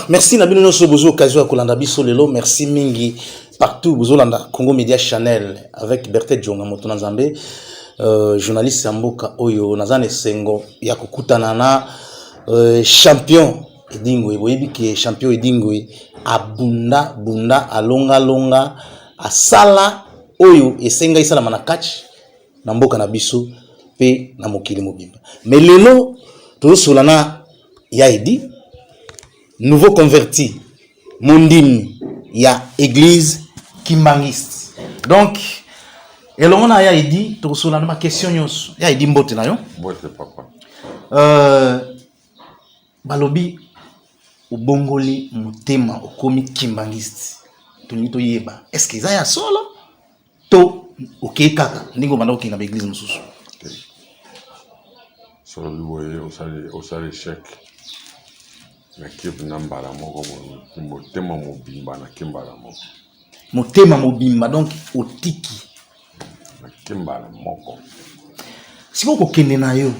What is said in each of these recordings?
Merci na bino nyonso bozwi occasion ya kolanda biso lelo. Merci mingi partout bozolanda Congo Media Channel avec Berthe Djonga moto na Nzambe, journaliste ya mboka oyo naza na esengo ya kokutana na champion Edingwe. Boyebi ke champion Edingwe abunda bunda, alongalonga, asala oyo esenga esalama na catch na mboka na biso mpe na mokili mobimba. Mais lelo tozosola na ya Edi, nouveau converti, mondimi ya église kimbangiste. Donc elongo na ya Edi tokosola na baquestion nyonso. Ya Edi, mbote na yo. Mbote, papa. Balobi obongoli motema, okomi kimbangiste. Tolingi toyeba, est ce que eza ya solo to okei kaka ndenge obanda kokende na baeglise mosusu? Solobi boye, osali échec. Nakebi na mbala moko, motema mobimba, nake mbala moko. Motema mobimba, donc otiki? Nake mbala moko. Sikoyo kokende na yo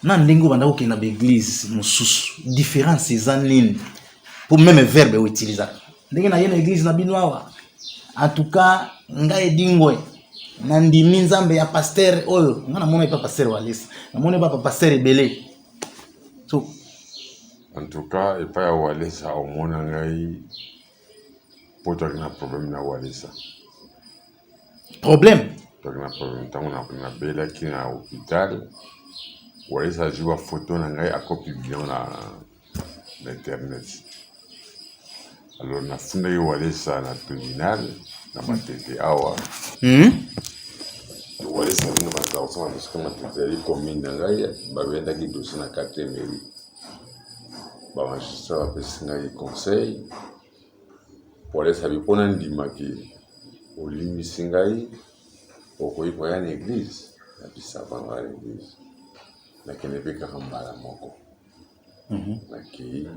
na ndenge obanda kokende na baeglise mosusu, différence eza nini? Po même verbe outilisaka ndenge na ye na église na bino awa, en tout cas ngai Edingwe nandimi Nzambe ya pasteur oyo. Ngai namoni epa pasteur Walesa, namoni epa pasteur ebele, so En tout cas, epai ya Walesa omona ngai mpo toaki na problème na Walesa. Problème? Toaki na problème ntango nabelaki na hôpital. Walesa azwi bafoto na ngai, akopublier yango na internet. Alors nafundaki Walesa na tribunal na Matete awa. Walesa ndenge bazala kosala dossier, Matete ezali commune na ngai. Babendaki dossier na 4e mairie, bamagistrat bapesi ngai conseil. Walesa bi mpona ndimaki olimbisi ngai, okoki koya na église. Nabisa bango na église, nakende mpe kaka mbala moko. Nakei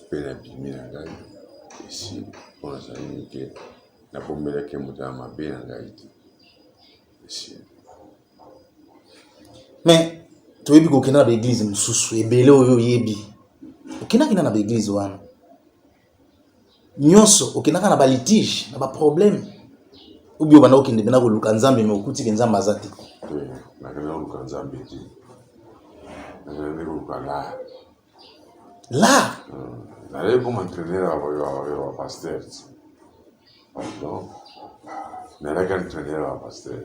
mpe nabimi na ngai esili, mpo nazali mike, nabombelaki moto ya mabe na ngai te, esili. Mais toyebi kokenda na baeglise mosusu ebele oyo oyebi, okendaki na baeglise wana nyonso, okendaka na balitige, na baproblème, obi obanda kokende mpena koluka Nzambe, me okuti ke Nzambe aza te? Te, nakende koluka Nzambe te, nakende koluka la. La? Nazali comme entraîneur ya bapasteur. Donc nazalaki entraîneur ya bapasteur,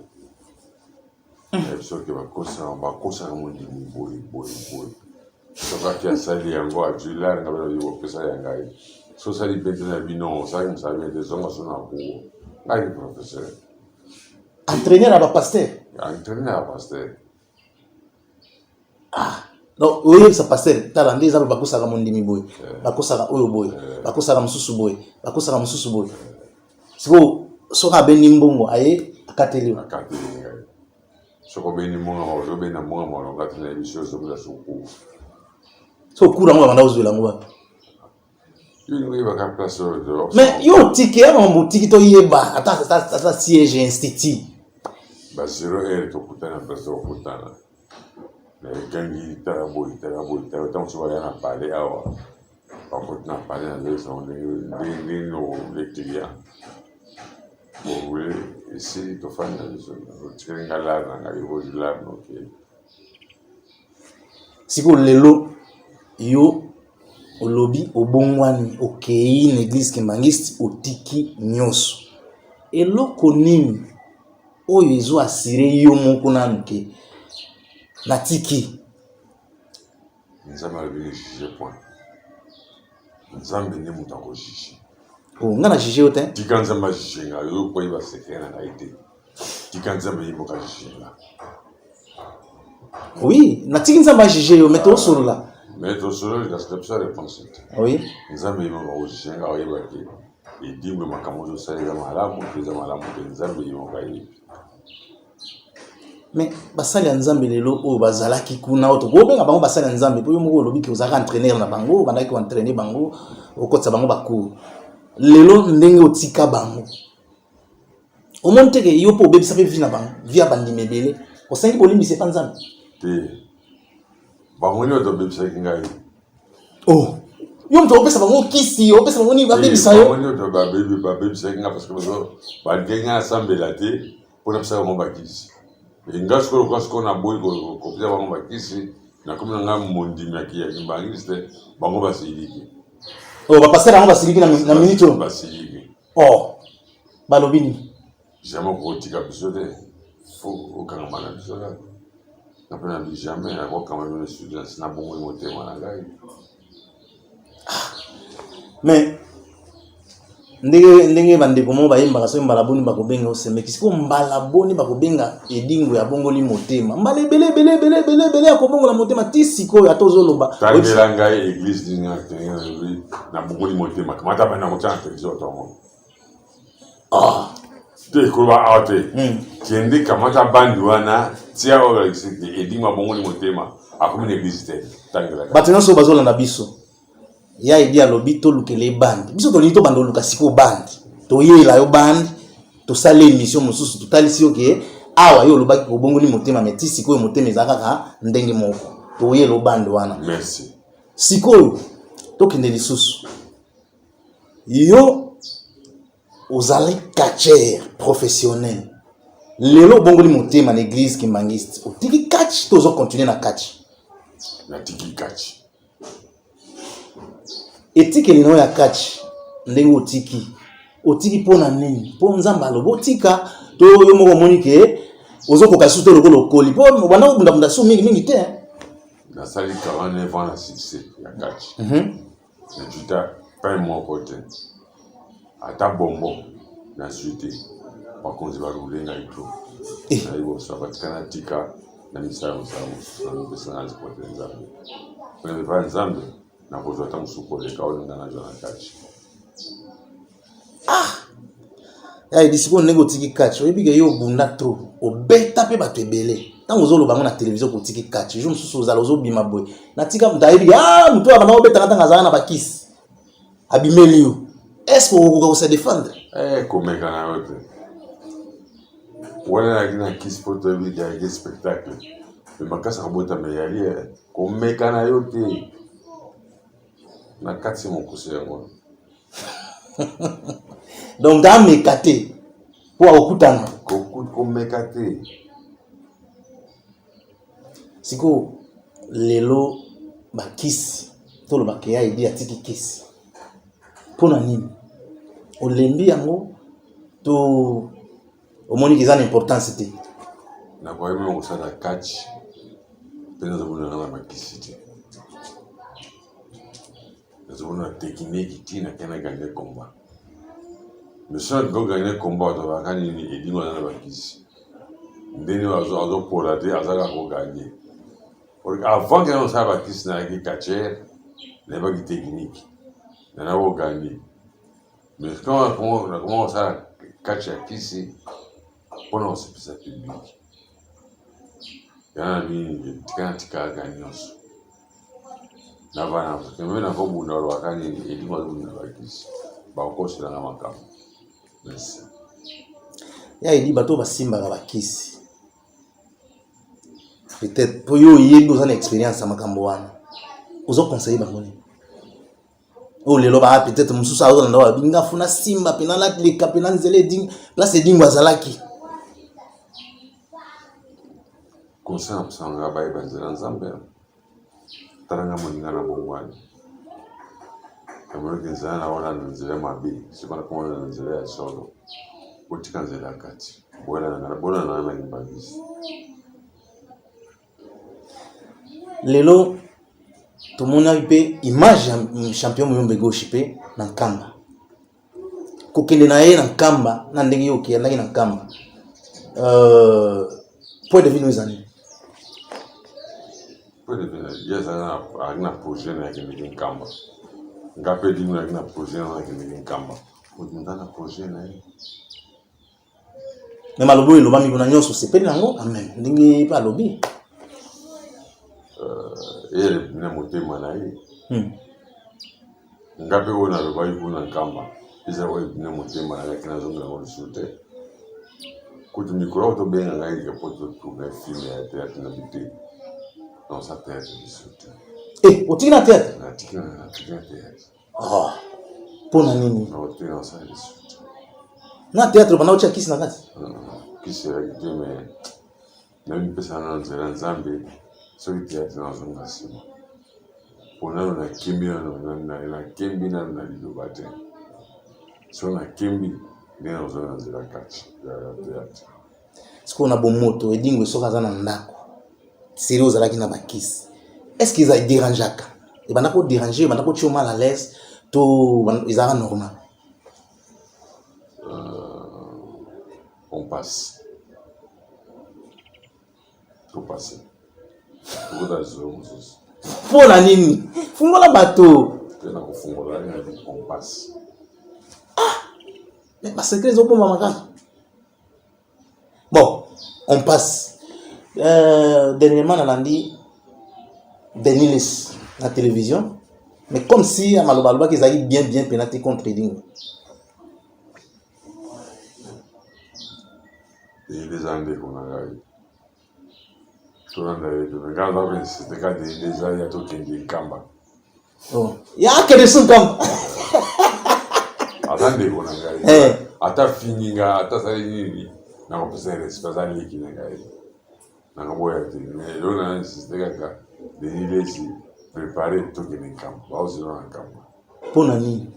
nayebi soki bakosaka mondimi boye boye boye. Soki asali yango, azwi lare, nga bino bopesa ya ngai. So osali bien te na bino, osalaki mosala bien te, zonga so na cour. Ngai professeur. Entraîneur ya bapasteur? Entraîneur ya pasteur. Ah, donc oyebisa pasteur: tala nde eza, bakosaka mondimi boye, bakosaka oyo boye, bakosaka mosusu boye, bakosaka mosusu boye. Sikoyo soki abendi mbongo, aye akateli yo? Akateli ngai. Soki obendi mbongo, ozobenda mbongo molonga te, na biso ozongela suku. So cours yango babanda kozwela yango wapi? Oyebaka place oyo. Mais yo otiki ya makambo, otiki, toyeba ata siège institut. Ba 0 heure tokutana, place tokutana na egangi: tala boye, tala boye, tala. Ntango mosusu baya na palais awa, bakoti na palais, nazoyesa ndenge ndenge le client boye esili, tofandi na biso, otikali nga lare na ngai, ozwi lare nokei. Sikoyo lelo yo olobi obongwani, okei na église kimbangiste, otiki nyonso. Eloko nini oyo ezo assurer yo moko nanu ke natiki? Nzambe alobi ne juge point. Nzambe nde moto akojuge. Oh, nga na juge yo te. Tika Nzambe ajuge nga. Yo koyeba secret na ngai te, tika Nzambe ye moko ajuge nga. Oui, natiki Nzambe ajuge yo, mais tosolola. Mais tosololi, kasi napesa réponse te. Nzambe ye moko akojuge nga, oyeba te Edingwe makambo ozosala eza malamu te, eza malamu te. Nzambe ye moko ayebi. Mais basali ya Nzambe lelo oyo bazalaki kuna, oyo tokobenga bango basali ya Nzambe, mpo yo moko olobi ke ozalaka entraîneur na bango, obandaki koentraîner bango, okotisa bango bacours, lelo ndenge otika bango, omoni te ke yo mpo obebisa mpe vie na bango, vie ya bandimi ebele? Osengi bolimbisi epa Nzambe? Te, bango nyonso tobebisaki ngai. Oh. Yo moto opesa bango kisi, opesa bango nini, babebisa yo. Bango nyoto babebi, babebisaki nga parce que bazo balingaki nga nasambela te mpo napesa bango bakisi. Nga sikoyo lokola sikoyo naboyi kopesa bango bakisi, nakomi na nga mondimi ya kimbangiste, bango basiliki. Oh, bapasteur yango basiliki na minute oyo? Basiliki. Oh, balobi nini? Jamais okotika biso te, fo okangama na biso kaka. Nga mpe nabi jamais nakokanga bino lisusu nasi nabongoli motema na ngai. Mais ndenge ndenge bandeko moko bayembaka, soki mbala boni bakobenga osemeki, sikoyo mbala boni bakobenga Edingwe abongoli motema, mbala ebele ebele ebele ebele ebele ya kobongola motema ti sikoyo ata ozoloba. Tangela ngai église nini nabongoli motema, kamata bana kotia na télévision tongo. Ah. Te, koloba awa te. Kende kamata bandi wana, tia oyo balakisi te Edingwe abongoli motema, akomi na église te. Tangela. Bato nyonso bazolanda biso, ya Edi alobi tolukela ye bande. Biso tolingi tobanda oluka sikoyo bande, toyela yo bande, tosali émission mosusu, totalisi yo ke awa yo olobaki kobongoli motema, mais ti sikoyo motema eza kaka ndenge moko. Toyela yo bande wana. Merci. Sikoyo tokende lisusu. Yo ozali catcheur professionnel, lelo obongoli motema na église kimbangiste, otiki catch to ozocontinue na catch? Natiki catch. Etikeli na yo ya catch, ndenge otiki, otiki mpo na nini? Mpo Nzambe alobi otika, to yo moko omoni ke ozokoka lisusu te lokola okoli, mpo obanda kobundabunda su mingi mingi te? Nasali 49 ans na succès ya catch, najuta pain moko te, ata bonbon nazwi te. Bakonzi barule ngai trop. Nayebi kosala, batika natika na misala, mosala mosusu namipesa na lipote Nzambe, mpona epai Nzambe nakozwa ata mosusu koleka oyo nga nazwa na kati. Ya Edi, sikoyo ndenge otiki catch, oyebi ke yo obunda trop, obeta mpe bato ebele. Ntango ozoloba yango na télévision kotiki catch, jour mosusu ozala ozobima boye, natika, moto ayebi ke ah, moto oyo abanda obetanga ntango azala na bakisi, abimeli yo, est ce que okokoka kose défendre? Komeka na yo te. Wana nayaki na kisi mpo toyebi yaki spectacle, mais makasi akobotama eyali. Komeka na yo te, na kati mokuse yango. Donc ameka te mpo akokutana. Komeka te. Sikoyo lelo bakisi, tolobaka ya Edi atiki kisi mpo na nini? Olembi yango to omoniki eza na importance te? Nakoki meme kosala catch mpe nazomona na bakisi te, nazomona technique ntina ke na gagner combat. Mais soki nakoki gagner combat, bato balaka nini? Edingwe aza na bakisi, ndenge azopola te, aza kaka kogagner. Avant ke nasala bakisi, nayaki catcheur, nayebaki technique, nana kogagner. Mais quand nakoma kosala catch ya kisi mpona kosepesa public, yana nini, tika natikaka nyonso, navana meme nakobunda, balobaka nini? Edingwe azobunda bakisi, bakokoselanga makambo. Merci. Ya Edi, bato oyo basimbaka bakisi, peut-être mpo yo oyebi, oza na expérience ya makambo wana, ozoconseille bango nini? Oyo lelo baa peut-être mosusu azolanda oyo abi nga funa simba mpena naleka mpena nzela Edingwe, place Edingwe azalaki. Conseil na kosanga, bayeba nzela Nzambe. Tala nga moninga na bongwani, namonaki nzela na wana na nzela mabe, sikoyo nakoma na nzela ya solo. Botika nzela ya kati, bolanda na nga na kimbangisi. Lelo tomonaki mpe image ya champion Muyombe Gauche mpe na Nkamba, kokende na ye na Nkamba, na ndenge ye okendaki na Nkamba, point de vue no eza nini? Point de vue, ye azalaki na projet na akendeki Nkamba, nga mpe Edingwe nayaki na projet na nakendeki Nkamba. Moto moto na projet na ye. Mais maloba oyo elobami kuna nyonso, osepeli nango amen ndenge mpe alobi? Ye na motema na ye. Nga mpe oyo nalobaki kuna Nkamba eza oyo ebina motema na ngai, nazongela yango lisusu te. Kutu mikolo oyo tobenga ngai po totourne film ya théâtre, na bi te, naosa théâtre lisusu te. Eh, otiki na théâtre? Natiki na théâtre. Oh. Mpo na nini? Te nasala lisusu te. Na théâtre banda otya kisi na kati? Kisi ezalaki te, mais namipesa na nzela Nzambe, soki théâtre nazonga nsima. Mpo nano nakembi, nano nakembi nano na liloba te. Soki nakembi nde nazonga na nzela kati ya théâtre. Sikoyo na bomoto Edingwe soki aza na ndako seri ozalaki na bakisi, est ce que eza dérangeaka, ebanda koderange, ebanda kotia mal à l'aise to ezalaka normal? On passe, topasse, tokota lisolo mosusu. Mpo na nini? Fungola bato. Te, na kofungola ngai, on passe. Ah, mais basecret ezobomba makasi. Bon, on passe. Dernièrement nalandi Denis Lessie na télévision, mais comme si maloba alobaki ezalaki bien bien mpena te contre Edingwe. Denis eza ndeko na ngai, tolanda ye te. Ngai aza koinsiste ka Denis eza ya tokende Nkamba. Oh. Ya akende su Nkamba. Aza ndeko na ngai. Ata fingi nga, ata asali nini, nakopesa ye respect, aza leki na ngai, nakaboya te. Mais eloko na insiste kaka, Denis Lessie, prépare, tokende Nkamba, baozela na Nkamba. Mpo na nini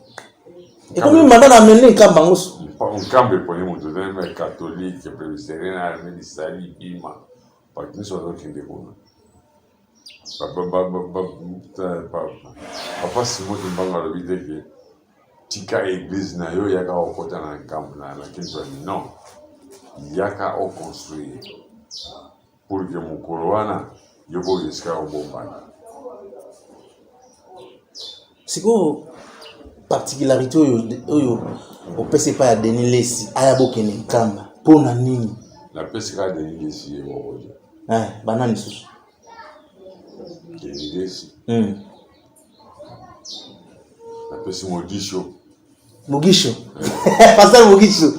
ekomi manda na amene Nkamba yango? Nkamba eponi moto te, me catholique, presbytérien, armée du salut, bima, bato nyonso bazokende kuna. Papa Simon Kimbangu alobi te ke tika église na yo, yaka okota na Nkamba na Kintuani. Non, yaka oconstruire pour que mokolo wana yo boyo esika obombana. Sikoyo particularité oyo opesi epai ya Denis Lessie aya bokende Nkamba, mpo na nini? Napesi kaka Denis Lessie ye moko te. Banani lisusu? Denis Lessie. Napesi Mogisho. Mogisho, pasteur Mogisho,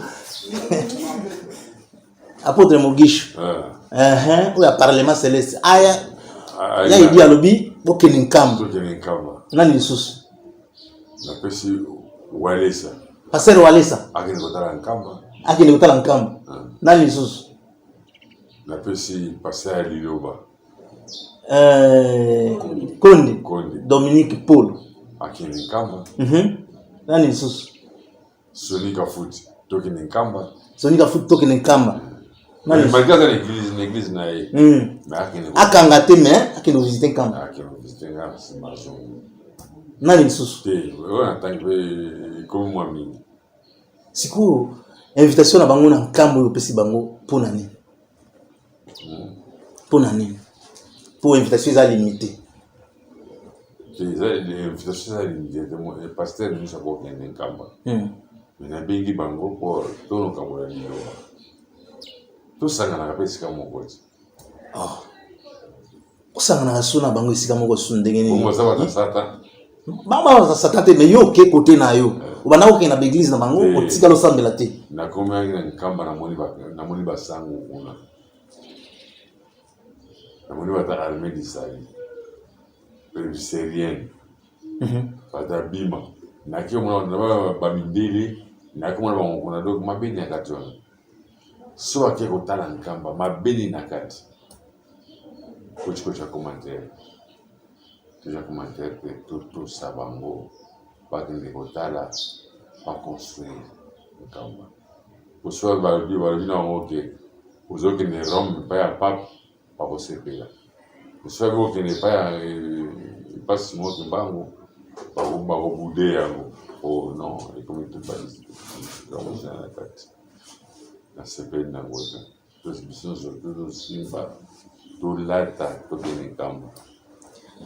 apôtre Mogisho oyo ya Parlement Céleste aya. Ya Edi alobi bokende Nkamba. Tokende Nkamba. Nani lisusu? Napesi Walesa. Pasteur Walesa. Akende kotala Nkamba. Akende kotala Nkamba. Nani lisusu? Napesi pasteur ya Liloba. Konde. Konde. Dominique Paul. Akende Nkamba. Nani lisusu? Soni Kafuti, tokende Nkamba. Soni Kafuti, tokende Nkamba. Malgré aza na église, na église na ye. Mais akende. Akanga te, mais akende kovisite Nkamba. Akende kovisite Nkamba, nsima azongi. Nani lisusu? Te, oyo natangi mpe ekomi mwa mingi. Sikoyo invitation na bango na Nkambo oyo opesi bango, mpo na nini? Mpo na nini? Mpo invitation eza limité. Eza invitation eza limité te, pasteur nyonso akokende Nkamba. Mais nabengi bango mpo tonokambola liloba, tosanganaka mpe esika moko te. Oh. Osanganaka so na bango esika moko su ndenge nini? Bongo baza bato Satan. Bango baza Satan te, mais yo oke kote na yo, obanda kokende na baeglise na bango, otikala osambela te. Nakomaki na Nkamba, namoni basango kuna, namoni bata armée du salut, presbytérienne, bata bima, naki omona bamindele, naki omona bango kuna. Donc mabeni ya kati wana, so bake kotala Nkamba, mabeni na kati, koti kotya commentaire, toza commentaire te, totosa bango, bakende kotala, baconstruire Nkamba. Poso balobi na bango ke ozokende Rome epai ya pape, bakosepela. Soki okende epai ya epa Simon Kimbangu, bakobude yango. Oh non, ekomi tobalikambo na kati, nasepeli nango te. Biso nyonso tozosimba, tolata, tokende Nkamba.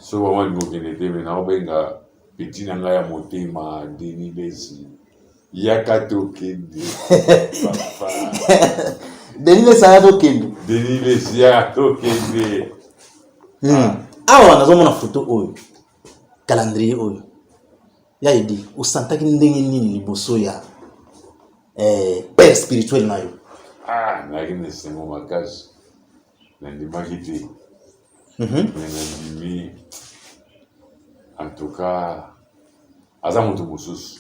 So bango balingi kokende te, me naobenga petit na ngai ya motema, Denis Lessie, yaka tokende, papa. Denis Lessie aya tokende. Denis Lessie, yaka tokende. Awa nazomona foto oyo, calendrier oyo ya Edi, osantaki ndenge nini liboso ya père spirituel na yo? Ah, nayaki na esengo makasi, nandimaki te. Me nandimi. En tout cas, aza moto mosusu,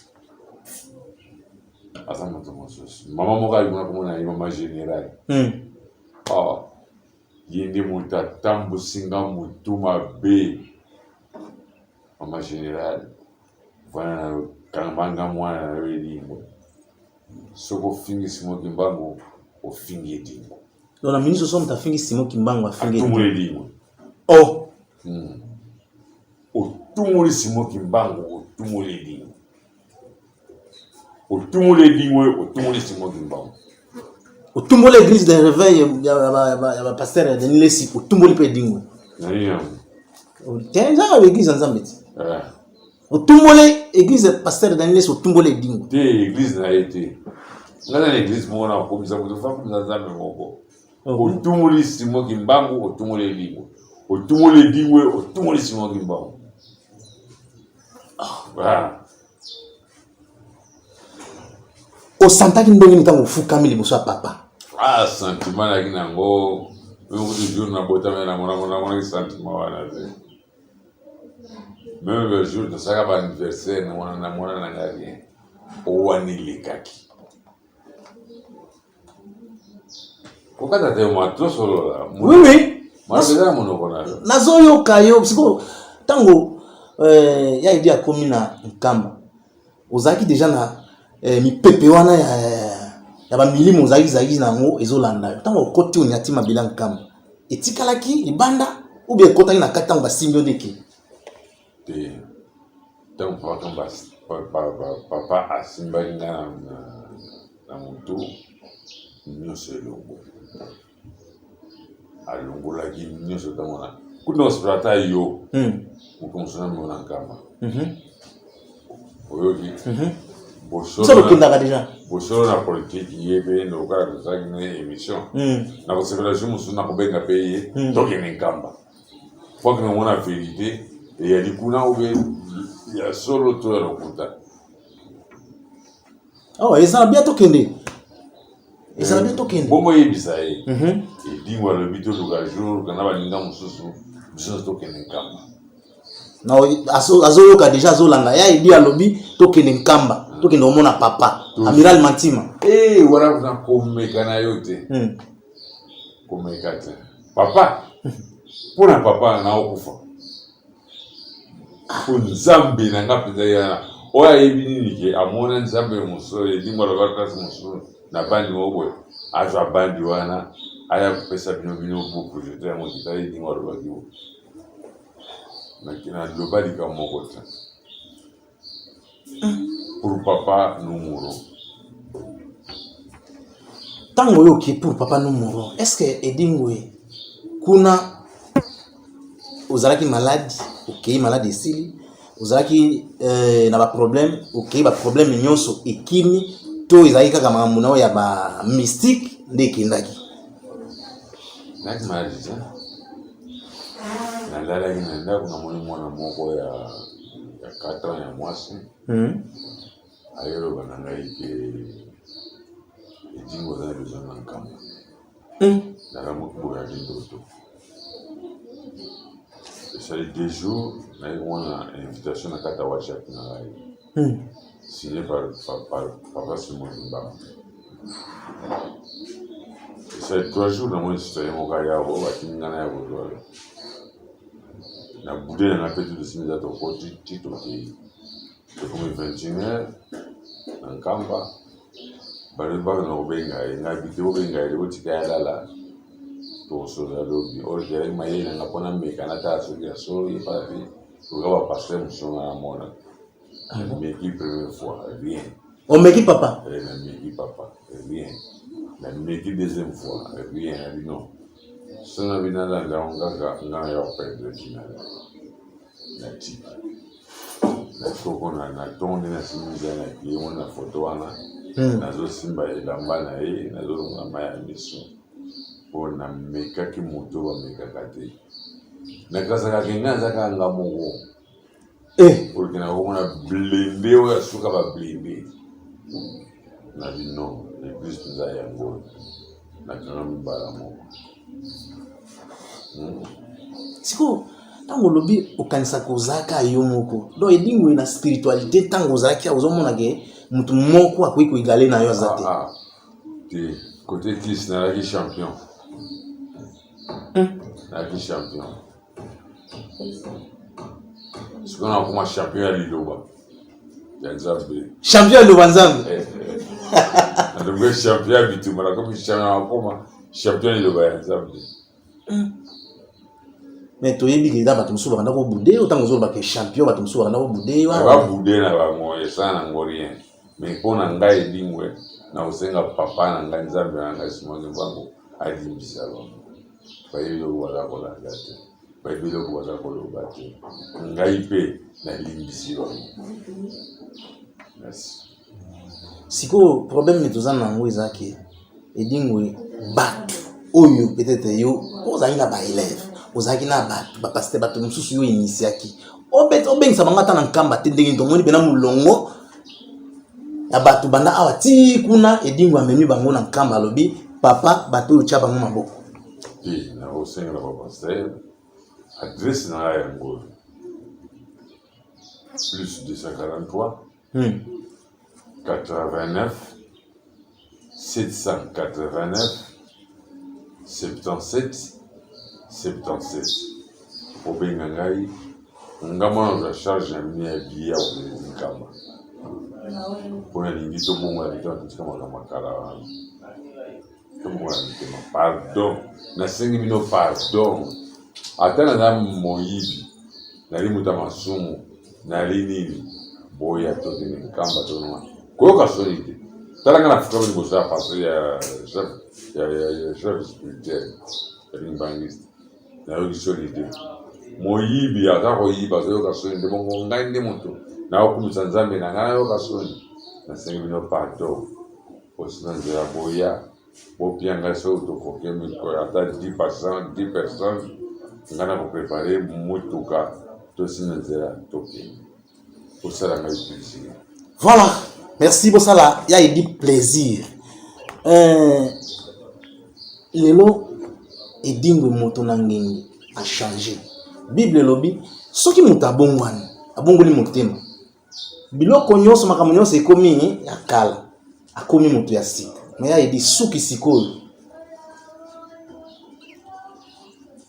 aza moto mosusu. Mama moko alimona komona ye, mama général. Oh, ye nde moto atambusi nga motu mabe. Mama général, vana na yo, kanga nga mwana na yo Edingwe. Soki ofingi Simon Kimbangu, ofingi Edingwe. Donc na minute oso moto afingi Simon Kimbangu, afingi Edingwe. Edingwe. Oh. Otumoli Simon Kimbangu, otumoli Edingwe. Otumoli Edingwe, otumoli Simon Kimbangu. Otumboli église de réveil ya bapasteur ya Denis Lesi, otumboli mpe Edingwe. Na nini yango? Te, eza ya église ya Nzambe ti. Otumboli église pasteur Denis Lesi, otumboli Edingwe. Te, église na ye te. Nga na église moko na kokomisa moto, fa komisa Nzambe moko. Otumoli Simon Kimbangu, otumoli Edingwe. Otumoli Edingwe, otumoli Simon Kimbangu. Ah. Osantaki ndenge nini ntango ofukami liboso ya papa? Ah, sentiment nayaki nango, même kutu jour nabotami, namonaki sentiment wana te. Même le jour tosalaka baanniversaire, namona na ngai rien. Owana elekaki. Kokata te, mwa tosolola. Oui, oui. Eza na monoko na yo. Nazoyoka yo. Sikoyo ntango ya Edi akomi na Nkamba, ozalaki deja na mipepe wana ya bamilimo, ozalaki na yango ezolanda yo. Ntango okoti, onyati mabele ya Nkamba, etikalaki libanda ou bien ekotaki na kati ntango basimbi yo ndeke? Te, ntango papa asimbaki nga na motu, nyonso elongo, alongolaki nyonso. Ntango na kutu na kosepela ata yo moto mosusu namona Nkamba, oyoki? Biso tokendaka deja. Bosolo na politike, ye mpe lokala tozalaki na émission, nakosepela jour mosusu nakobenga mpe ye, tokende Nkamba po akende komona vérité eyali kuna, obe ya solo to ya lokuta. Oh, ezala bien tokende, ezala bien tokende. Bongo oyebisa ye, Edingwe alobi toluka jour kana baninga mosusu, biso nyonso tokende Nkamba. Azoyoka deja, azolanda. Ya Edi alobi tokende Nkamba, tokende komona papa amiral Mantima. Eh, wana kuna komeka na yo te. Komeka te, papa. Mpona papa na okufa po Nzambe na nga mpenza yana oyo ayebi nini ke amona Nzambe mosusu. Edingwe aloba place mosusu na bandi moko boye, azwa bandi wana, aya kopesa bino, bino boprojeter yango kita. Edingwe alobaki bo naloba likambo moko te. Pour papa, nous mourons. Ntango oyo oke pour papa nous mourons, est ce que Edingwe kuna ozalaki malade, okei, malade esili? Ozalaki na baproblème, okei, baproblème nyonso ekimi? To ezalaki kaka makambo na oyo ya bamystique nde ekendaki? Nayaki malade te. Nalalaki na ndako, namoni mwana moko ya 4 ans ya mwasi ayoloba na ngai ke Edingwe aza na besoin na Nkamba. Nalamuki boyaki ndoto. Esali 2 jours, naye komona invitation na kati ya WhatsApp na ngai, signé par papa Simon Kimbangu. Esali 3 jours, namoni citoyen moko aya oyo batindi ngai na ya kozwa yo na bude na nga mpe ti tosimbi eza, tokoti ti tokei, tokomi 21 heures na Nkamba. Balobi bakenda kobenga ye. Ngai bi te, bobenga ye, botika ye alala, tokosolola lobi. Oyo ezalaki mayele na nga mpona meka natala soki ya solo ye pasi loka bapasteur mosusu nga namona. Nameki première fois, rien. Omeki papa? Nameki papa, rien. Nameki deuxième fois, rien. Nabi non, so nabi nalanda yango kaka nga na ya koperdre ntina. Natiki nakoko na ntongo nde nasimbi nzela na ye mona foto wana. Nazosimba elamba na ye, nazolongola mai ya miso mpo namekaki moto bamekaka te. Nakasaka ke ngai naza kaka nga moko. Oluki nakomona blindé oyo asuka bablindé na bino, église mpenza yango oyo nakangami mbala moko. Sikoyo. Ntango olobi okanisaka ozalaka yo moko, donc edingwe na spiritualité, ntango ozalaki awa ozomona ke moto moko akoki koegale na yo aza te. Ah, ah. Te, côté kisi nazalaki champion. Nazalaki champion. Sikoyo nakoma champion ya liloba ya Nzambe. Champion ya liloba Nzambe. Eh, eh. Nakomi champion ya bitumba, nakomi champion, nakoma champion ya liloba ya Nzambe. Mais toyebi ke eza bato mosusu bakanda kobude yo ntango ozoloba ke champion, bato mosusu bakanda kobude yo. Babude na bango esala nango rien, mais mpo na ngai Edingwe, nakosenga papa na ngai, Nzambe na ngai Simon Kimbangu, alimbisa bango. Bayebi eloko baza kolanda te, bayebi eloko baza koloba te. Ngai mpe nalimbisi bango. Merci. Sikoyo problème nini toza na yango eza ke Edingwe, bato oyo peut-être yo ozalaki na baélève, ozalaki na bato bapasteur, bato mosusu yo initiaki, obengisa bango ata na Nkamba te. Ndenge tomoni mpena molongo ya bato banda awa ti kuna, Edingwe amemi bango na Nkamba, alobi: "Papa, bato oyo tya bango maboko." Te, nakosengela bapasteur, adresse na ngai yango oyo: plus 243 89 789 77 77. Obenga ngai, nga mwana ozwa charge na bino ya billet ya kokende Nkamba, mpo nalingi tobongola mitema, totika makambo ya kala wana, tobongola mitema. Pardon, nasengi bino pardon. Ata naza moyibi, nali moto ya masumu, nali nini, boya tokende Nkamba, tonoma koyoka soni te. Tala nga na fukami liboso ya pasteur, ya chef, ya chef spirituel ya kimbangiste, nayoki soni te. Moyibi aza koyiba, azoyoka soni te, bongo ngai nde moto nakokumisa Nzambe na ngai, nayoka soni? Nasengi bino pardon. Osina nzela, boya bopia ngai, soki tokoki ata 10 personnes, 10 personnes, ngai na koprépare motuka, tosima nzela, tokende kosala ngai plaisir. Voilà, merci. Bosala ya Edi plaisir. Lelo Edingwe moto na ngenge achange. Bible elobi soki moto abongwani, abongoli motema, biloko nyonso, makambo nyonso ekomi ya kala, akomi moto ya sika. Me ya Edi, suki sikoyo?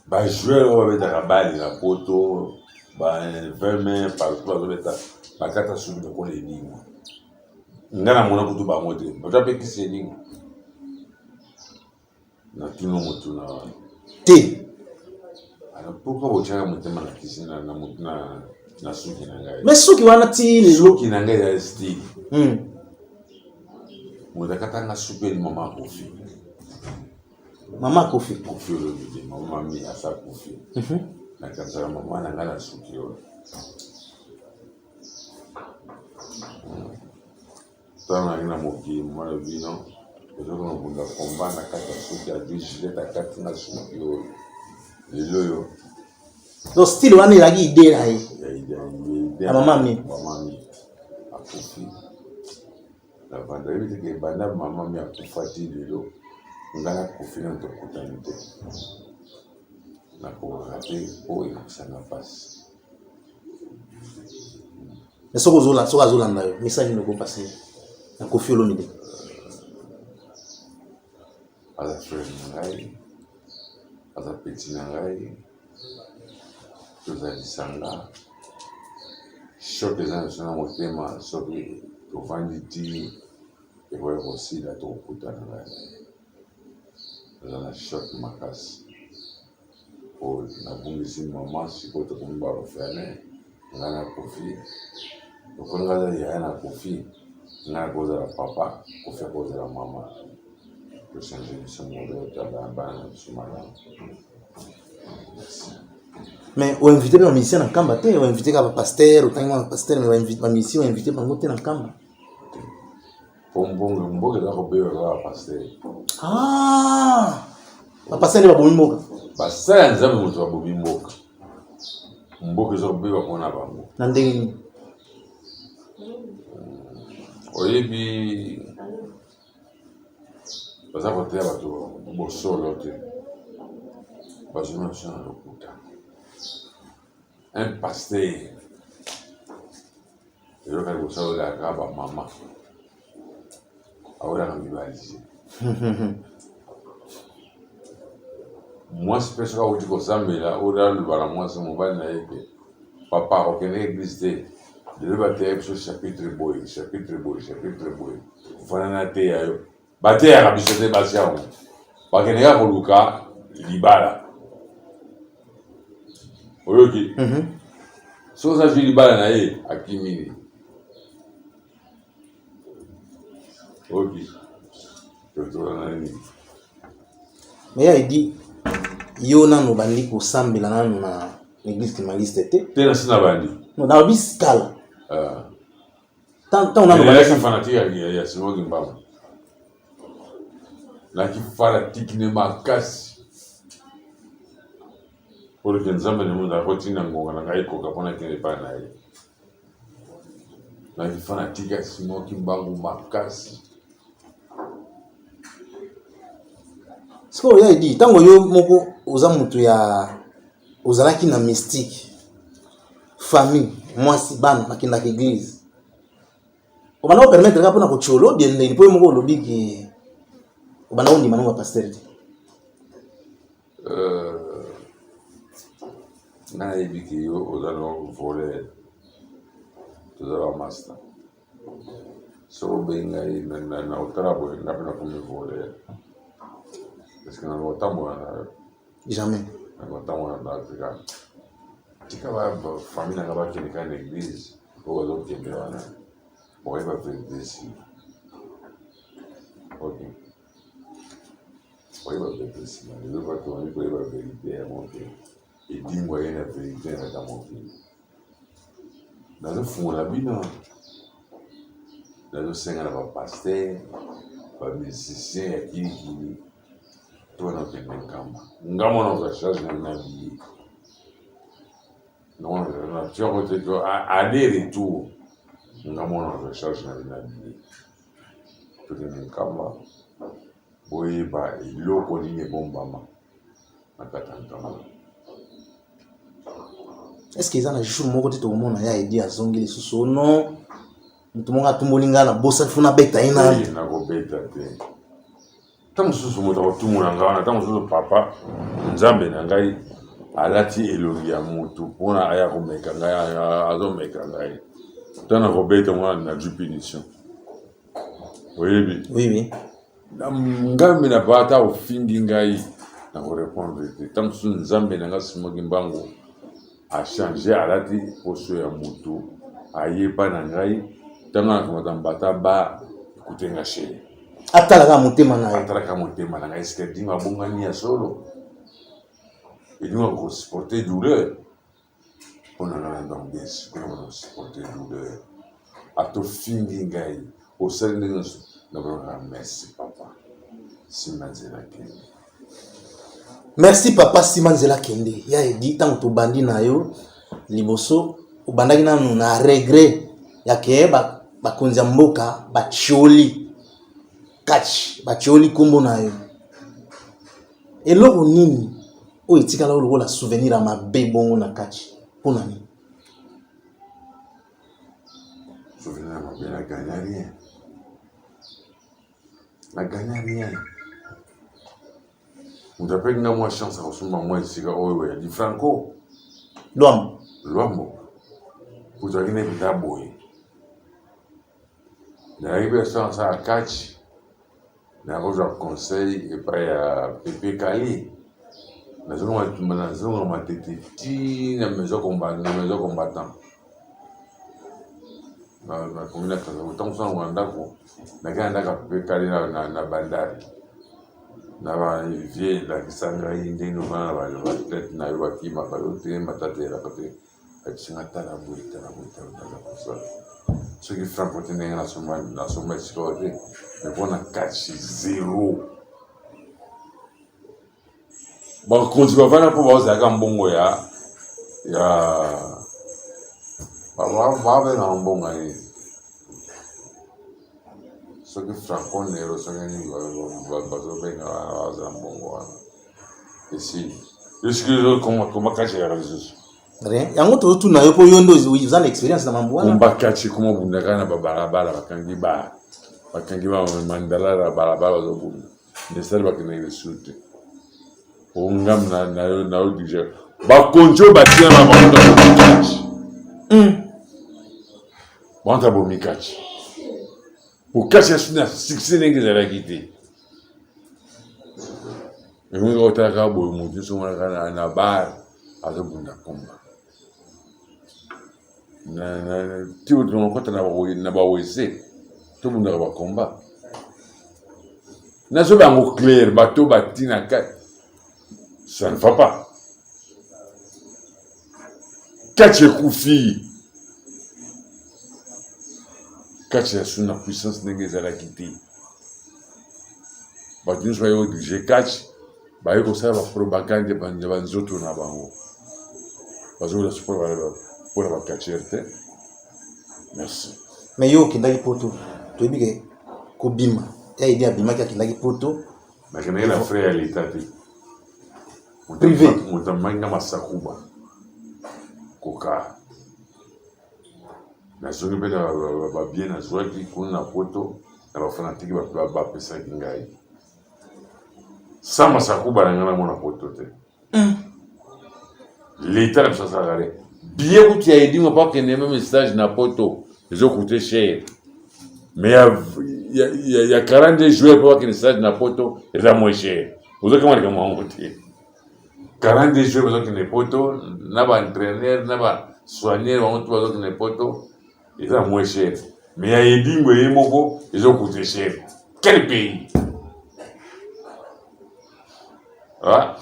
Bajoueur oyo babetaka bale na Poto, ba 20 main partout, bazobeta, bakata suki lokola Edingwe. Nga namona kutu bango te. Bato apekisi Edingwe, natuna motuna wana. Te. Alors pourquoi botiaka motema na kisi na suki na ngai? Me suki wana ti lelo? Suki na ngai ya style. Moto akatanga suki eli mama Kofi. Mama Kofi? Kofi Olomide, mama mami asa Kofi. Nakanisaka mama na ngai na suki oyo. Ntango nayaki na mokili, mama na bino ozoki na bunda komba na kati ya suki, azwi Gillette, akati na suki oyo lelo oyo. Donc style wana ezalaki idée na ye? Ya mama mi. Mama mi akufi, navanda yebi teke banda mama mi akufa ti lelo, ngai nakufi nano tokutani te. Nakokaka te mpo ekokisanga mpasi. Mais soki ozolanda, soki azolanda yo, message nini okopase na Kofi Olomide? Aza frère na ngai, aza petit na ngai, toza lisanga. Choc eza na biso na motema. Soki tovandi ti ekoya kosila, tokokutana ngai na ye. Aza na choc makasi po nabungisi mama. Sikoyo tokomi baorphelin, ngai na Kofi. Lokola ngai aza yaya na Kofi, ngai nakozala papa, Kofi akozala mama. Tochange biso modèle, tala bana na biso malamu. Merci. Mais oinvite mpe bamusicien na Nkamba te? Oinvite kaka bapasteur, otangi mwa bapasteur, mais bamusicien oinvite bango te na Nkamba? Po mbongo, mboka eza kobeba kaka pasteur. Ah, bapasteur nde babomi mboka? Basala ya Nzambe moto babomi mboka. Mboka eza kobeba mpona bango. Na ndenge nini? Oyebi, baza koteya bato bosolo te, bazwi biso na lokuta. Un pasteur eloko ya liboso awelaka bamama, awelaka mibali te. Mwasi mpe soki awuti kosambela, oyo aloba na mwasi mobali na ye ke papa okende eglise te lelo, bateya biso chapitre boye, chapitre boye, chapitre boye, ofanda na teya yo. Bateyaka biso te. Basi yango bakende kaka koluka libala. Oyoki? Soki oza zwi libala na ye, akimini. Oyoki? Totola na nini? Mais ya Edi, yo nanu obandi kosambela nanu na église kimbanguiste te? Te, na si na bandi. Non, nalobi kala. Ah. Ntango nanu Nayaki fanatique ya Simon Kimbangu, naki fanatique ne makasi mpo ke Nzambe na moto akotinda ngonga na ngai ekoka mpo nakende epai na ye. Naki fanatique ya Simon Kimbangu makasi. Sikoyo ya Edi, ntango yo moko oza moto ya ozalaki na mystique, famille, mwasi, bana bakendaka église, obanda kopermettre kaka mpona kotiola obie ndenge mpo yo moko olobi ke obanda kondima nango bapasteur te? Nga nayebi ke yo oza no voleur, toza bamaster. Soki obengi ngai na otala boye, nga mpe nakomi voleur, parce que na kotambola na yo. Jamais. Na kotambola na tika tika bafamille na nga bakende kaka na église oyo bazokende wana, boyeba vérité nsima. Ok, oyeba vérité nsima. Lelo bato bandi koyeba vérité yango te. Edingwa ye na vérité na kati ya mokili. Nazofungola bino, nazosenga na bapasteur, bamusicien ya kilikili to na okende Nkamba. Nga mwana kozwa charge na bino ya billet nga te to aller retour. Nga mwana kozwa charge na bino ya billet, tokende Nkamba, boyeba eloko nini ebombama na kati ya Nkamba. Est ce que eza na jour moko te tokomona ya Edi azongi lisusu? Non, moto moko atumboli ngai na bosani, fo nabeta ye nanu. Nakobeta te. Ntango mosusu moto akotumbola ngai wana, ntango mosusu papa Nzambe na ngai alati elongi ya motu mpona aya komeka ngai, azomeka ngai. Ntango nakobeta mwana, nazwi punition, oyebi. Oui. Ngambe na pa, ata ofingi ngai, nakorépondre te. Ntango mosusu Nzambe na ngai Simoki Mbango achange, alati poso ya motu, ayeba na ngai. Ntango nakamata mbata ba ekutenga chere. Atalaka motema na yo. Atalaka motema na ngai. Eske Edingo abongani ya solo? Edingo akosupporte douleur mpo na ngai? Donc bien sikoyo na kosupporte douleur, atofingi ngai, osali ndenge nyonso, nakolaka merci papa, nsima nzela kende. Merci papa, nsima nzela kende. Ya Edi, ntango tobandi na yo liboso, obandaki nanu na regret ya ke bakonzi ya mboka batioli catch, batioli nkombo na yo. Eloko nini oyo etikala oyo lokola souvenir ya mabe bongo na catch? Mpona nini? Souvenir ya mabe, na gagna rien, na gagna rien. Moto apeki nga mwa chance ya kosomba mwa esika oyo ya Di Franco. Lwambo. Lwambo, ozalaki nde mpenza boye. Nayaki mpe chance ya catch, nakozwa conseil epai ya Pepe Kali. Nazonga Matete ti na maison combat, na maison combattant. Nakomi na Kasavubu. Ntango mosusu nango na ndako, nakei na ndako ya Pepe Kali na Bandari na bavie, elakisa ngai ndenge ovanda na baathlète na yo, bakimaka yo te, matata elaka te. Abisinga tala boye, tala boye, tala, tala kosala. Soki Franco te, ndenge nasomba esika oyo te. Mais mpona catch, zéro. Bakonzi bavanda mpo bazalaka mbongo ya babengaka mbongo ya nini, soki Franco Nero, soki nini bazobenga wana, bazala mbongo wana esili. Esiki koma catch yaka lisusu. Rien. Yango tozotuna yo mpo yo nde oza na expérience na mambo wana. Komba kati koma bundaka na babalabala bakangi ba bakangi ba mandala na balabala bazobunda nesali bakendaki lisusu te ongam na na yo na yo dirige bakonzi oyo batia na bango na bomikati bango ta bomikati bokasi ya na succès ndenge ezalaki te. Yango kaka otala kaka boye moto nyonso omonaka na, na bar azobunda komba ti tokota na bawese tobundaka bakomba nazoba yango claire bato batina kati ça ne va pas kati ekufi kati ya suna puissance ndenge ezalaki te. Bato nyonso baye kodirige catch baye kosala bapropagande ya banzoto na bango, bazokola mpona bacatcheur te. Merci. Mais yo okendaki poto, toyebi ke kobima ya Edi abimaki akendaki poto. Nakendaki na frais ya leta te. Privé. Moto amemaki nga masakuba koka Nazongi mpe na ba bien nazwaki kuna na poto na ba fanatiki bapesaki ngai sans masakuba na ngai namona poto te. Leta na biso asalaka te billet kutu ya edingo mpo akende meme stage na poto ezocoute cher mais ya 42 joueurs mpo bakende stage na poto eza moins cher. Ozokama likambo yango te. 42 joueurs bazokende poto na ba entraîneur na ba soigneur bango tout bazokende poto eza moins cher mais ya edingo ye moko ezocoute cher. Quel pays? Ah?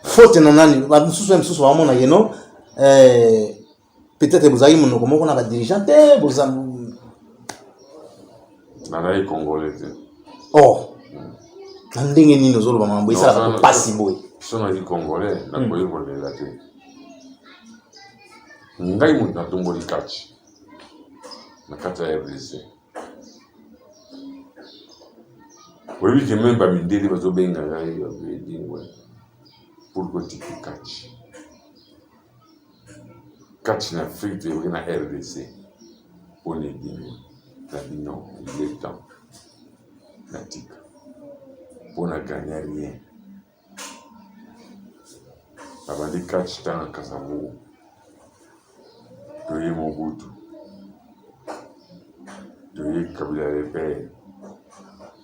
Faute na nani? Bamosusu ya mosusu baomona yeno eh, peut-être bozalaki monoko moko na badirigeant te boza nazali congolais te. Oh, na ndenge nini ozoloba makambo esalaka mpasi boye? So nazali congolais nakoki kolela te. Ngai moto natomboli kati na kati ya RDC. Oyebi ke meme bamindeli bazobenga ngai edingwe pour kotiki kati kati na Afrique toyoki na RDC mpona edingwe na bino. Il est temps natika mpona gagner rien. Nabandi catch ntango na Kasavubu, toye Mobutu, toye Kabila le père,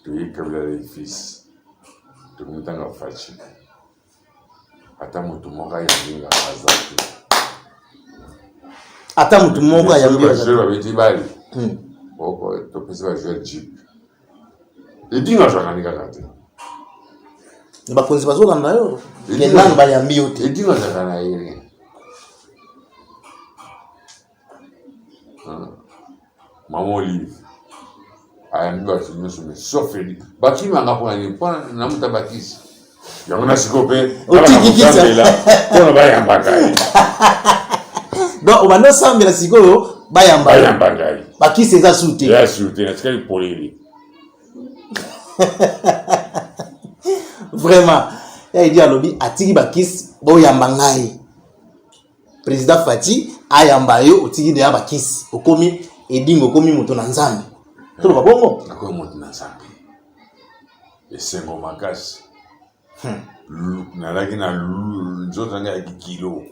toye Kabila le fils, tokomi ntango ya Fatshi. Ata moto moko ayambi nga aza te. Ata moto moko ayambi aza te. Babeti bale topesi ba joueur jeep edinga azwaka ni kaka te. Bakonzi bazolanda yo me nanu bayambi yo te. Edinga azalaka na ye. Mama Olive ayambi bato nyonso mais sauf Edi. Bakimanga mpona nini? Mpona na moto abakisi yango na sikoyo mpe otikikisambela mpona bayamba ngai. Donc obanda osambela sikoyo bayamba bayamba ngai. Bakisi eza su te. Eza su te, natikali polele. Vraiment ya Edi alobi atiki bakisi boyamba ngai. Président Fatshi ayamba yo, otiki deya bakisi, okomi edingo, okomi moto na Nzambe. Toloba bongo. Nakomi moto na Nzambe. Esengo makasi. Nalaki na nzoto na ngai yaki kilo.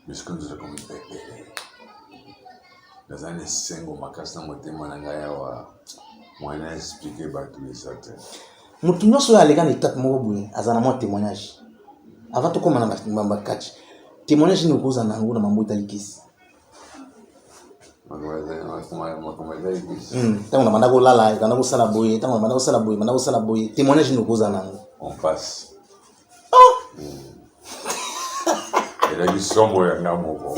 Mais sikoyo nzoto ekomi pepele. Naza na esengo makasi na motema na ngai awa. Moyen na expliquer bato eza te. Moto nyonso oyo aleka na etape moko boye aza na mwa témoignage. Avant tokóma na bakati, témoignage nini okozala na yango na mambo etali kisi? Ntango na banda kolala ebanda kosala boye, ntango na banda kosala boye, banda kosala boye, témoignage nini okozala na yango? On passe. Ezalaki somo ya nga moko.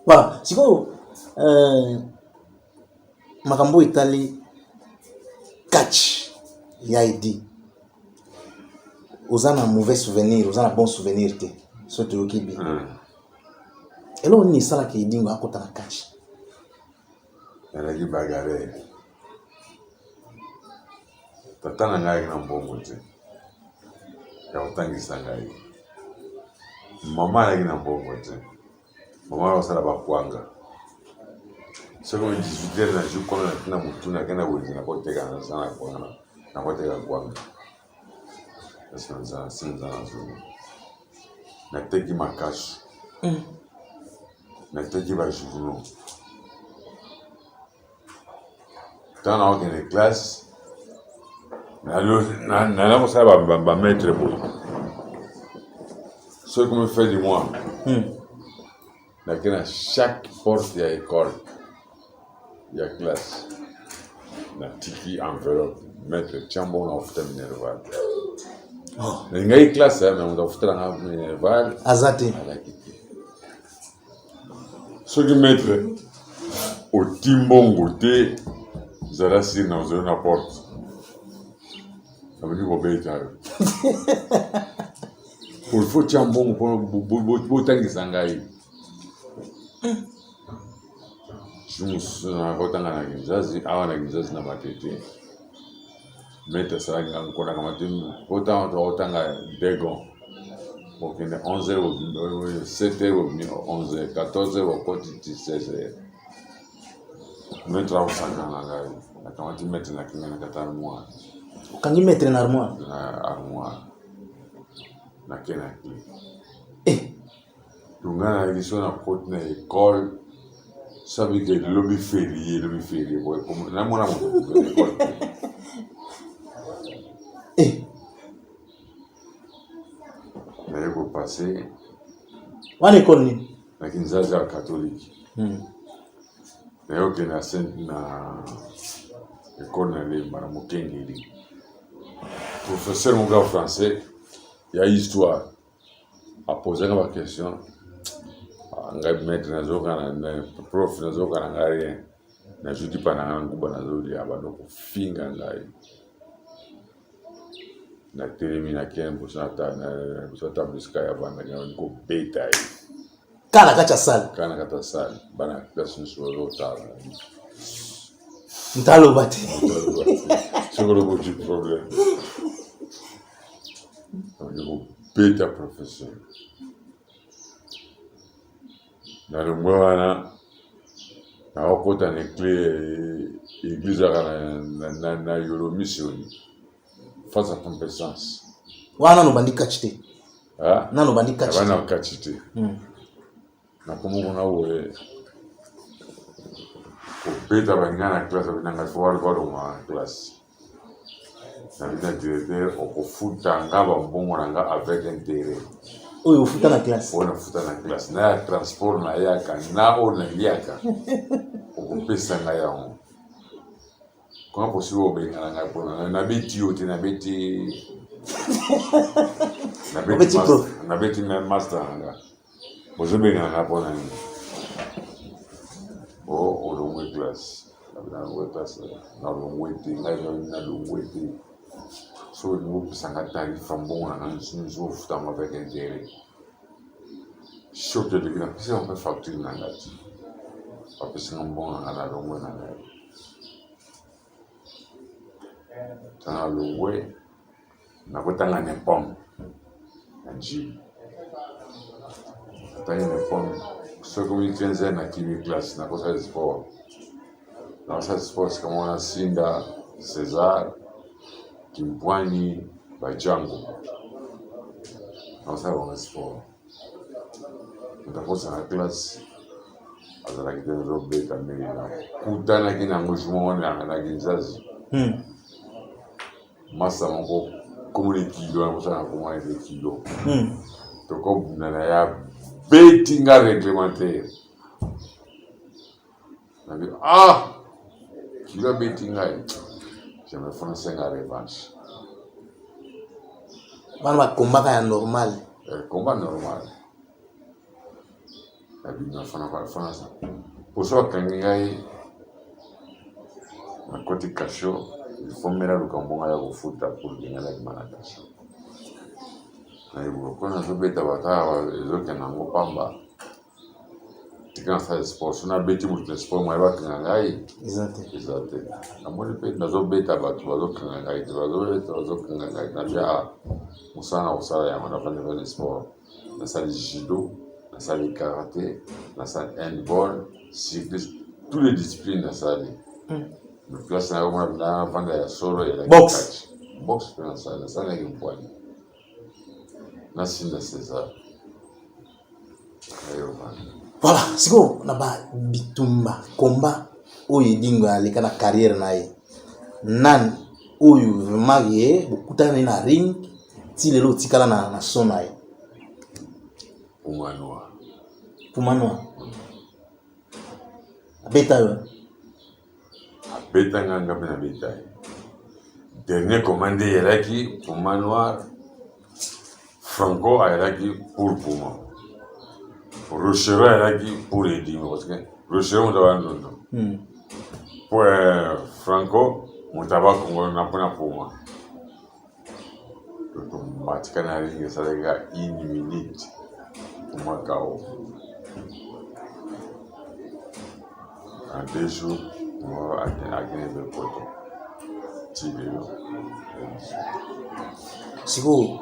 Voilà, sikoyo makambo oyo etali catch ya Edi, oza na mauvais souvenir, oza na bon souvenir te soki toyoki bien. Eloko nini esalaka Edingo akota na catch? Nazalaki bagarre. Tata na ngai ayaki na mbongo te. Ya kotangisa ngai. Mama azalaki na mbongo te. Mama akosala bakwanga. Soki 18 heures nazwi kwanga na tina motu nakenda wenze nakoteka nasala kwanga nakoteka kwanga. Kasi na nzala si nzala nazongi. Nateki makasu. Nateki ba journaux. Ntango nakokende classe nala kosala bamaitre boye soki komi fin du mois nake na chaque porte ya école ya classe natiki enveloppe maître tia mbongo na kofuta minerval. Nalingaki classe mais moto akofutela nga minerval aza te. Azalaki te. Soki maître oti mbongo te, zala siri na ozali na porte abandi kobeta yo. Il faut tia mbongo mpo botangisa ngai. Jour mosusu nakotanga na Kinzazi awa na Kinzazi na Matete, maître asalaki nga nkonaka mate kotanga tokotanga degon okende 11 heures, 7 heures obimi 11 heures, 14 heures okoti ti 16 heures. Maître akosaka na ngai, nakamati maître nakinga na kata armoire. Okangi maître na armoire? Na armoire nake na clé. Donc ngai nayaki so nakoti na école sabi ke lobi ferie, lobi ferie namona moto na école te. Naye kopase. Wana ekole nini? Na Kinzazi ya catholique. Naye okende na saint na ekole na Lemba na Mokengeli, professeur moko ya français ya histoire apozanga baquestion. Ngai maître nazoka na prof nazoka na ngai rien, nazwi lipa na ngai nguba nazolia, bando kofinga ngai. Natelemi nakende liboso na table esika ya vandaki, nabandi kobeta ye. Kaka na kati ya salle? Kaka na kati ya salle, bana classe nyonso bazotala. Ntaloba te. Soki olobi ozwi problème. Nabandi kobeta professeur. Nalongwe wana nakokota na église yaka na Yolo Mission face à pompe essence. Wana nano obandi catch te? Nano obandi catch? Nabandi na catch te. Nakomi kuna boye kobeta baninga na classe abinanga ngai fo balongwa na classe. Nabi na directeur okofuta nga bambongo na nga avec intérêt. Oyo ofuta na classe? Oyo nafuta na classe na ya transport nayaka na oyo naliaka, okopesa ngai yango. Comment possible obengana ngai mpona nabeti yo te? Nabeti nabeti master na nga, bozobengana nga mpona nini? O olongwe classe. Nalongwe classe, nalongwe te, ngai nalongwe te. So olingi opesa nga tarif ya mbongo na nga nyonso, ofuta yango avec intérêt. Soki eleki napesi yango mpe facture na nga ti bapesi nga mbongo na nga, nalongwe na ngai. Ta nalongwe, nakotanga na epome na Njili. Natangi na epome, soki omi 15 heures nakimi classe, nakosala sport, nakosala sport sika mwana Sinda, César Kimpwani, bajango, nakosala bango sport. Moto akosaka classe azalaki te, nazobeta ndenge nakutanaki nango jour moko na Kinzazi. Masa moko komona kilo nakosala na komona ete kilo tokobunda na ya beti nga réglementaire. Nabi ah kilo abeti ngai, jamais fona senga revanche. Wana bakombaka ya normal? Combat normal. Nabima fana fana poso bakangi ngai, nakoti cachot. Il faut mela luka mbongo ya kofuta pour que ngai nabima na cachot. Nayebi ko nazobeta bata ezokende yango pamba. Tika nasala sport, so nabeti moto na sport moye bakanga ngai eza te. Eza te. Namoni mpe nazobeta bato bazokanga ngai te, bazobeta bazokanga ngai. Nabi a mosala na kosala yango, nafandi fandi sport, nasali judo, nasali karate, nasali handball, cyclisme, tous les disciplines nasali. Mais place na yango navanda ya solo elaki Boxe. catch. Boxe mpe nasali, nasalaki mpwani nasinda César. Voilà, sikoyo na ba bitumba combat oyo Edingwe aleka na carrière na ye, nani oyo vraiment ye bokutana na ye na ring ti lelo otikala na son na ye? Puma Noir. Puma Noir abeta yo? Abeta nga, nga mpe nabeta ye. Dernier commande eyalaki Puma Noir, Franco ayalaki pour Puma, Rochero ayalaki pour Edingo, parce que Rochero moto aba ndondo, po Franco moto aba Kongo na mpona Puma. Totombatika na ring, esalaki kaka une minute, Puma KO. En 2 jours Puma akende mpe poto ti lelo. Sikoyo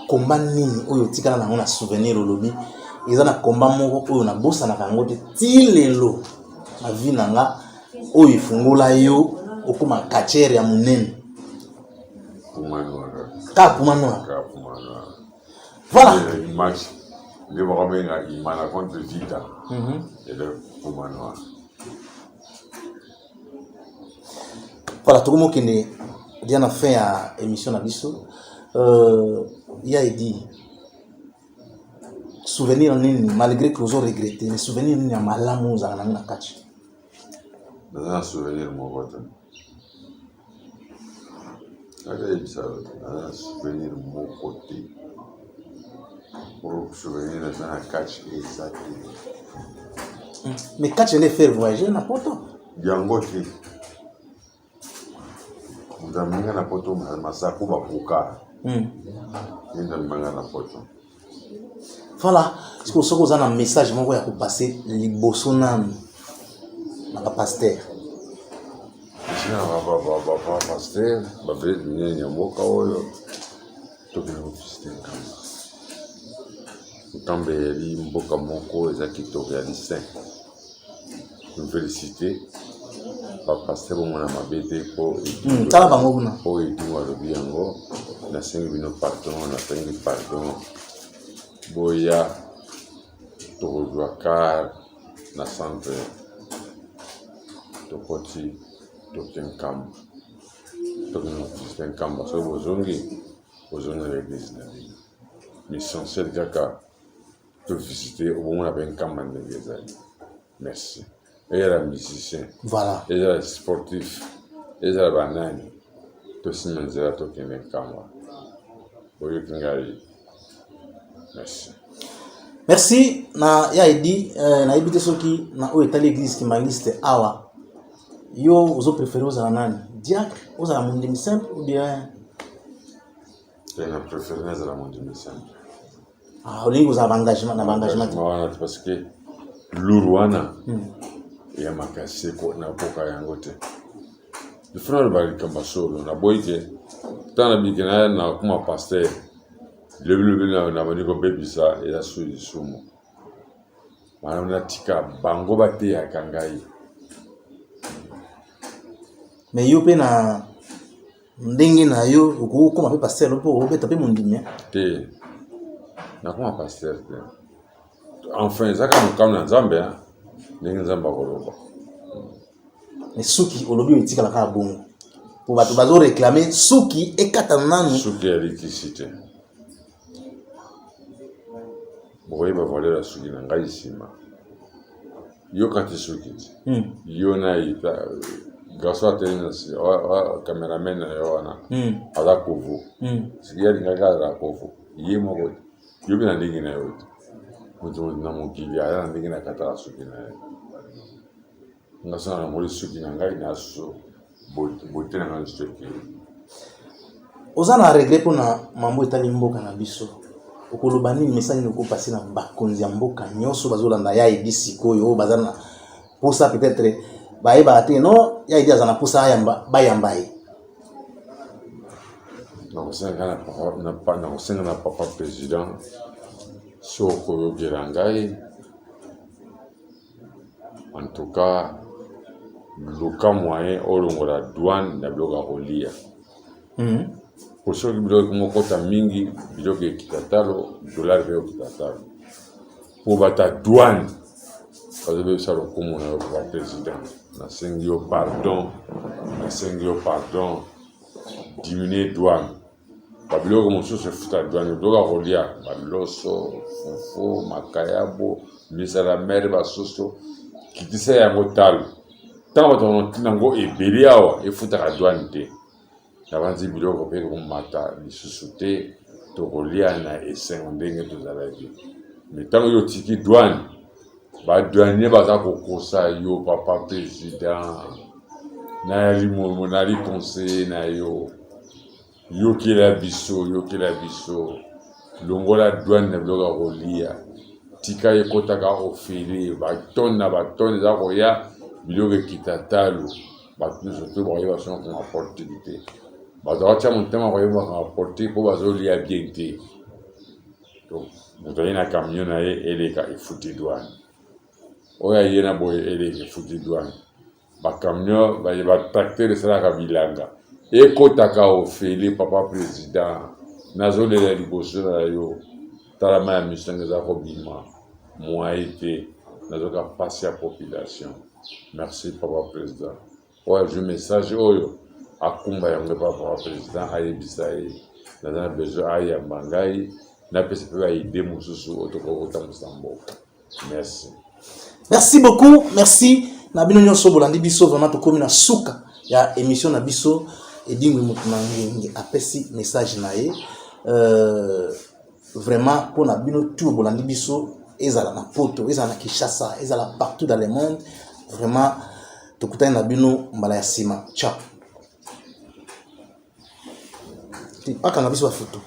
combat nini oyo otikala nango na souvenir, olobi eza na combat moko oyo nabosanaka yango te ti lelo na vie na nga, oyo efungola yo okóma catcheur ya monene? Puma Noir. Kaka Puma Noir? Kaka Puma Noir. Voilà. Ezalaki match nde bakobenga Imana contre Vita, ezalaki Puma Noir. Voilà, tokomi okende dia na fin ya émission na biso. Ya Edi, souvenir nini, malgré que ozo regretter, mais souvenir nini ya malamu ozala nango na kati? Naza na souvenir moko te. Nakayebisa yo te, naza na souvenir moko te. Po souvenir naza na catch eza te. Mais catch nde faire voyager na poto. Yango te. Moto amemi nga na poto, Masaku Bakuka. Ye nde amemi nga na poto. Voilà, sikoyo soki oza na message moko ya kopasser liboso nanu na bapasteur. Esika na bapasteur, bavedette minene ya mboka oyo, tokende kovisiter Nkamba. Nkamba eyali mboka moko eza kitoko ya lisin. Nouvelle cité, bapasteur bomona mabe te mpo Tala bango kuna. Oyo Edingo alobi yango, nasengi bino pardon, nasengi pardon. Boya, tokozwa car na centre, tokoti, toke Nkamba, tokende kovisiter Nkamba. Soki bozongi, bozongi na l'église na bino. L'essentiel kaka tovisiter, obomona mpe Nkamba ndenge ezali. Merci. Ezala musicien, ezala sportif, ezala banani, tosimba nzela, tokende Nkamba. Boyoki ngai? Merci. Merci na ya Edi. Nayebi te soki na oyo etali église kimbanguiste awa, yo ozo préféré ozala nani? Diacre, ozala mondimi simple ou bien? Te, na préféré nazala mondimi simple. Ah, olingi kozala baengagement na baengagement te? Wana te, parce que lourd wana ya makasi, nakoka yango te. Ifo naloba likambo ya solo, naboyi te. Ntango nabiki na nakoma pasteur, lobilobi nabandi kobebisa, eza su lisumu. Wana natika bango bateyaka ngai. Mais yo mpe na ndenge na yo okoki kokóma mpe pasteur mpo obeta mpe mondimi? Te, nakoma pasteur te. Enfin, eza kaka mokano ya Nzambe, ndenge Nzambe akoloba. Mais suki olobi oyo etikala kaka bongo, po bato bazoréclamer suki ekatana nanu. Suki ya likisi te. Bokoyeba valeur ya suki na ngai nsima. Yoka te, suki te. Yo na ye garçon atelemi na cameraman na yo wana, aza kovo. Soki ye alingaki azala kovo ye moko te, yo mpe na ndenge na yo te. Moto na mokili aza na ndenge na kataka suki na ye. Nga so nalongoli suki na ngai na so bote na ngai lisusu ekei. Oza na regret mpona mambo etali mboka na biso? Okoloba nini, message nini okopase na bakonzi ya mboka nyonso bazolanda ya Edi sikoyo, oyo baza na posa, peut-être bayebaka te, non, ya Edi aza na posa ayamba, bayamba ye? Nakosenga na papa président, so okoyokela ngai, en tout cas luka moyen olongola douane na biloko ya kolia. Po soki biloko ekoma mingi, biloko ekita talo, dollar mpe ekita talo. Po bata douane bazobebisa lokumu na yo, papa président. Nasengi yo pardon, nasengi yo pardon, diminue douane. Babiloko mosusu efuta douane, biloko ya kolia, baloso, fufu, makayabo, misala mere, basoso, kitisa yango talo. Ntango bato banotinda yango ebele awa, efutaka douane te. Nabanzi biloko mpe komata lisusu te, tokolia na esengo ndenge tozalaki. Me ntango yo otiki douane, badouanier baza kokosa yo. Papa président, nayali momo, nali conseiller na yo, yokela biso, yokela biso, longola douane na biloko ya kolia, tika ekotaka ofele, batone na batone eza koya, biloko ekita talo. Bato nyonso to bakoyeba soki makambo ya politike te, bato bakotya motema koyeba makambo ya politike mpo bazolia bien te. Donc moto aye na camion na ye, eleka, efuti douane. Oyo aye na boye, eleka, efuti douane. Bacamion, batracteur esalaka bilanga, ekotaka ofele. Papa président, nazolela liboso na yo, talama ya miso eza kobima mwaye te, nazoka mpasi ya population. Merci papa président. Oyo azwi message oyo, akumba yango epa papa président, ayebisa ye naza na besoin ayamba ngai, napesa mpe baidées mosusu oyo tokoki kotambusa mboka. Merci. Merci beaucoup, merci na bino nyonso bolandi biso. Vraiment tokomi na suka ya émission na biso. Edingwe moto na ngenge apesi message na ye. Vraiment mpona bino tout bolandi biso, ezala na Poto, ezala na Kinshasa, ezala partout dans le monde, vraiment tokutani na bino mbala ya nsima. Ciao. Bakanga biso bafoto.